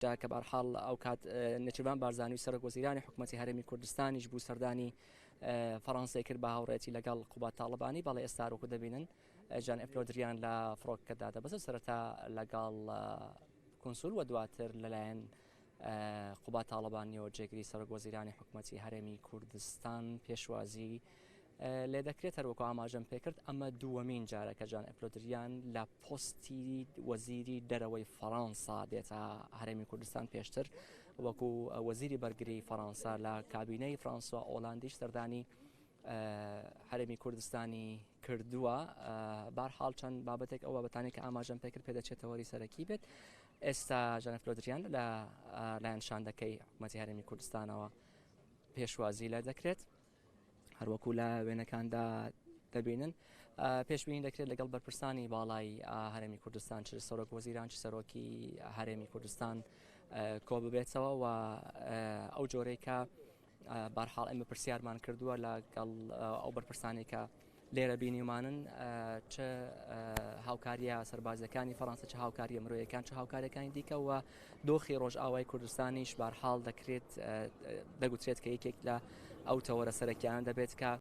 دا کە بەهەرحاڵ ئەو کات نێچیرڤان بارزانی و سەرۆک وەزیرانی حکوومەتی هەرێمی کوردستانیش بوو سەردانی فەڕەنسای کرد بە هاوڕێتی لەگەڵ قوباد تاڵەبانی. بەڵێ ئێستا وەکو دەبینن ژان ئیف لۆدریان لە فڕۆکەکەدا دەبەزێت، سەرەتا لەگەڵ کونسول و دواتر لەلایەن قوباد تاڵەبانیەوە جێگری سەرۆک وەزیرانی حکوومەتی هەرێمی کوردستان پێشوازی لێ دەکرێت. هەروەکو ئاماژەم پێکرد ئەمە دووەمین جارە کە ژان ئەپلۆدریان لە پۆستی وەزیری دەرەوەی فەڕەنسا دێتە هەرێمی کوردستان. پێشتر وەکو وەزیری بەرگری فەڕەنسا لە کابینەی فرانسوا ئۆلاندیش سەردانی هەرێمی کوردستانی کردووە. بارحاڵ چەند بابەتێک ئەو بابەتانی کە ئاماژەم پێکرد پێدەچێتەوەری سەرەکی بێت. ئێستا ژان ئەپلۆدریان لە لایەن شاندەکەی حکوومەتی هەرێمی کوردستانەوە پێشوازی لێ دەکرێت. هەروەکو لە وێنەکاندا دەبینن پێشبینی دەکرێت لەگەڵ بەرپرسانی باڵای هەرێمی کوردستان چ سەرۆک وەزیران چ سەرۆکی هەرێمی کوردستان کۆ ببێتەوە و ئەو جۆرەی کە بارحاڵ ئێمە پرسیارمان کردووە لەگەڵ ئەو بەرپرسانی کە لێرە بینیمانن چ هاوکاریە سەربازیەکانی فەڕەنسا چ هاوکاریە مرۆیەکان چ هاوکاریەکانی دیکە و دۆخی ڕۆژئاوای کوردستانیش بارحاڵ دەکرێت دەگوترێت کە یەکێک لە ئەو تەوەرە سەرەکیانە دەبێت کە.